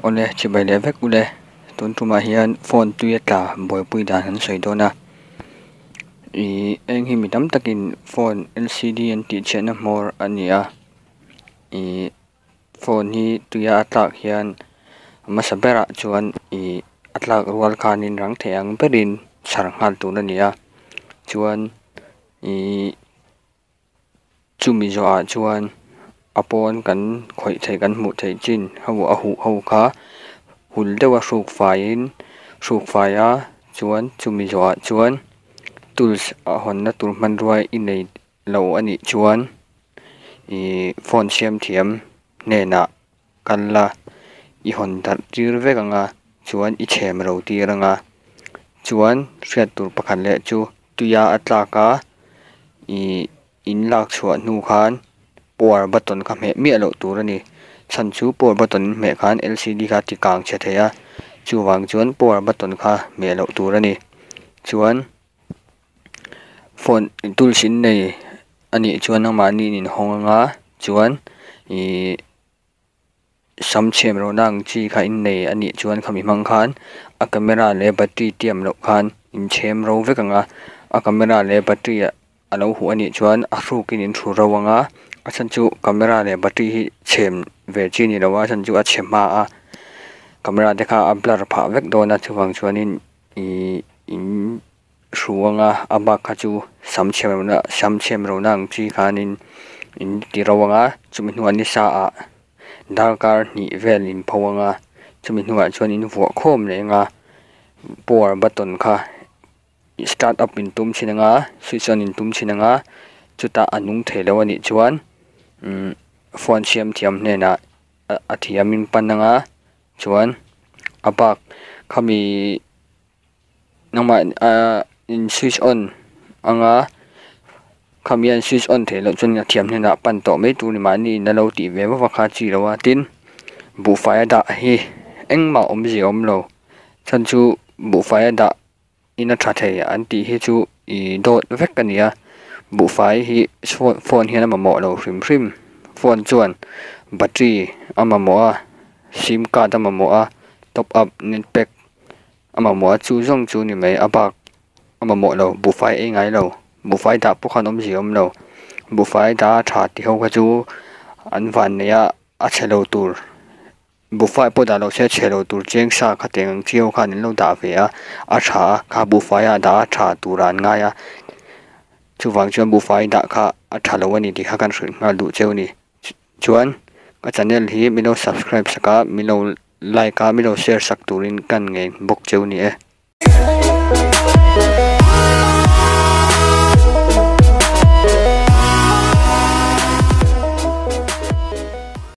Awle chibai leh vek ule tun tumah hian phone tui a tla buaipui dan an sawi dawn a ihh eng hi mi tam takin phone L C D an tih chhiatna hmawr a ni a ihh phone hi tuia a tlak hian a hmasa berah chuan ihh a tlak rual khanin rang thei ang berin chhar nghal tur a ni a chuan ihh chumi zawhah chuan a pawn kan khawih theih kan hmuh theih chin ho a huh ho kha hul deuh a hruk faiin hruk fai a chuan chumi zawhah chuan tools a hawnna tur hmanrua i nei lo a nih chuan ihh phone siam thiam hnenah kal la i hawn darh tir vek ang a chuan i chhem ro tir ang a chuan hriat tur pakhat leh chu tuia a tlak a ihh in lak chhuah hnu khan power button kha hmeh miah loh tur a ni chhan chu power button in hmeh khan L C D kha a ti kang chhe thei a chuvang chuan power button kha hmeh loh tur a ni chuan phone tools in nei a nih chuan amahni in inhawng anga chuan ihh sam chhiam lohna ang chi kha in nei a nih chuan khami hmang khan a camera leh battery tiam loh khan in chhem ro vek ang a a camera leh battery ah a lo huh a nih chuan a hrukin in thu ro ang a a chhan chu camera leh battery hi chhem ve chi a ni lo a a chhan chu a chhe hma a camera te kha a blur phah vek dawn a chuvang chuanin ihh in hru ang a a bak kha chu sam chhiam lohna sam chhiam lohna ang chi khanin in ti ro ang a chumi hnuah ni sa ah darkar hnih vel in pho ang a chumi hnuah chuan in vuah khawm leh ang a power button kha start up in tum thin ang a switch on in tum thin ang a chutah a nung thei lo a nih chuan umm phone siam thiam hnenah a thiam in pan ang a chuan a bak khami. Nangmah ahh in switch on anga khami an switch on theih loh chuan a thiam hnenah pan tawh mai tur ni mahni in a lo tih ve vak a chi lo a tin buhfai a dah hi engmah awmzia a awm lo chhan chu buhfai a dah in a tha thei an tih hi chu ih dawt vek a ni a buhfai hi phone hian a mamawh lo hrim hrim phone chuan battery a mamawh a sim card a mamawh a top up net pack. A mamawh a chu zawng chu ni mai a bak a mamawh lo buhfai ei ngai lo buhfai dah pawh khan awmzia a awm lo buhfai dah a tha tih ho kha chu an van nei a a chhe lo tur buhfai pawh dah loh se a chhe lo tur chiang sa kha tiang ang chi ho khan an lo dah ve a a tha a kha buhfai ah dah a tha tur ah an ngai a chuvang chuan buhfai dah kha a tha lo a ni tih kha kan hrilh nghal duh cheu a ni. Chuan ka channel hi min lo subscribe sak a min lo like a min lo share sak turin ka ngei bawk cheu ni e.